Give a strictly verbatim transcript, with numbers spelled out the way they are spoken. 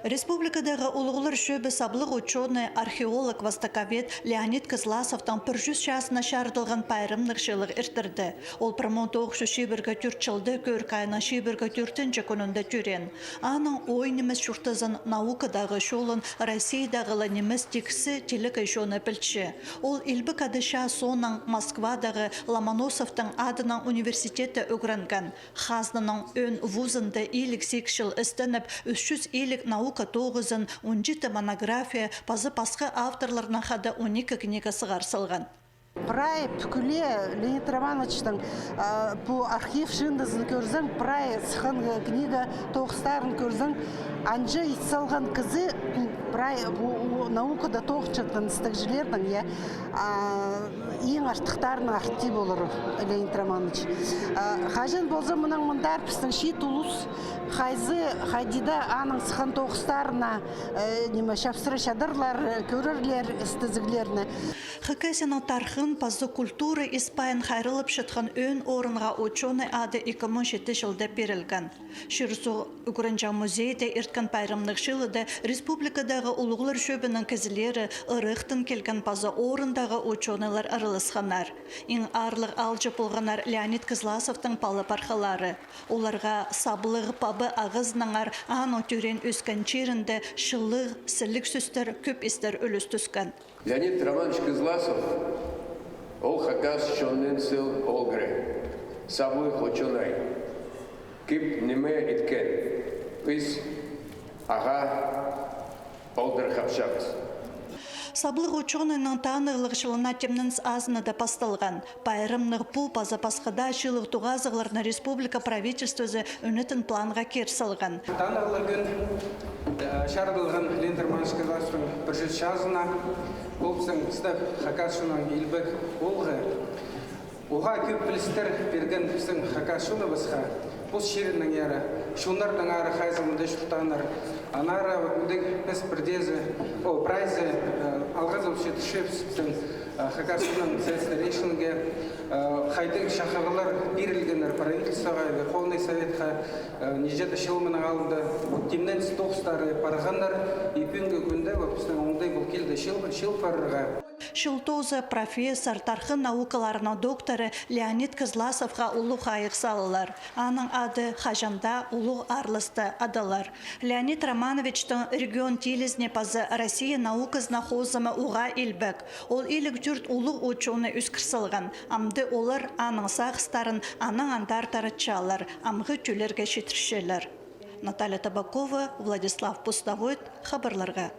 Республикадағы улуғлар чӧбі саблығ учёный, археолог, востоковед Леонид Кызласовтың пір чӱс чазына чарыдылған пайрамнығ чыылығ иртірді. Ол пір муң тоғыс чӱс чибіргі тӧрт чылда кӧрік айның чибіргі тӧртінҷі кӱнінде тӧреен. Аның ой нимес чуртазын, наукадағы чолын Россиядағы ла нимес тиксі, тиліг чоны пілче. Ол Илбек Ады чаа соонаң Москвадағы Ломоносовтың адынаң университетте ӱгренген. Хазнаның ӧӧн вузында илиг сигіс чыл істеніп, ӱс чӱс илиг наука тоғызын, он читі монография паза пасха авторларнаң хада он ікі книга сығар салған. Прай пӱкӱле Леонид Романовичтің, а, пу архив чыындызын кӧрзең, прай сыххан книга тоғыстарын кӧрзең, анҷа ит салған кізі, прай пу, у, наукада тоғынчатхан істегҷілернің, я, а, иң артыхтарының артых полар Леонид Романович. А, хаҷан полза, мынаң мындар пістің чиит улус, хайзы, хайди даа аның сыххан тоғыстарына, э, ниме, чапсыра чадарлар, э, кӧрерлер істезіглерні. Хакасияның тархын паза культура испайын хайраллапчатхан ӧӧн орынға учёный ады ікі муң читі чылда пирілген. Чир-суғ ӱгренҷең музейде ирткен пайрамнығ чыылыда республикадағы улуғлар чӧбінің кізілері, ырахтаң килген паза орындағы учёныйлар араласханнар. Иң аарлығ аалҷы полғаннар Леонид Кызласовтың пала-пархалары. Оларға саблығ паба ағазынаңар аның тӧреен-ӧскен чирінде чылығ, сіліг сӧстер, кӧп истер ӱлестескен. Леонид Романович Кызласов, ол хакас чонның сыл оолғыры, саблығ учёный. Кӧп ниме иткен, піс ағаа оолдыр хапчабыс. Саблығ учёныйның танығлығ чылына тимненіс азынада пасталған. Пайрамнығ пу паза пасха даа чыылығ-тоғазығларны республика правительствозы ӱнетін планға кир салған. Танығлығ кӱн, э, чарыдылған Леонид Романович Кызласовтың пір чӱс чазына. Пу пістің, пістің хакас чонның илбек оолғы. Оға кӧп пілістер пирген пістің хакас чоныбысха. Пос чирінеңер, чоннарнаңар, хайзы мында чуртааннар. Аннаңар вот мында піс пірдеезі, о, прайзы, э, алғызып читірчебіс пістің, э, хакас чонның сӧс старейшинге, э, хайдағ чахырығлар пирілгеннер правительствоға, Верховный Советха, э, нижеде чыл мының алнында. Вот тимненіс тоғыстары парғаннар, и пӱӱнгі кӱнде вот пістің оңдай пол килді чыыл, чыыл парарға. Чыл тооза профессор, тархын наукаларының докторы Леонид Кызласовха улуғ хайығ салылар. Аның ады хаҷан даа улуғ аарласта адалар. Леонид Романовичтің регион тілізіне паза Россия науказына хозымы уғаа илбек. Ол илиг тӧрт улуғ учёный ӧскір салған. Амды олар аның сағыстарын анаң андар таратчалар, амғы тӧллерге читірчелер. Наталья Табакова, Владислав Пустовоит, хабарларға.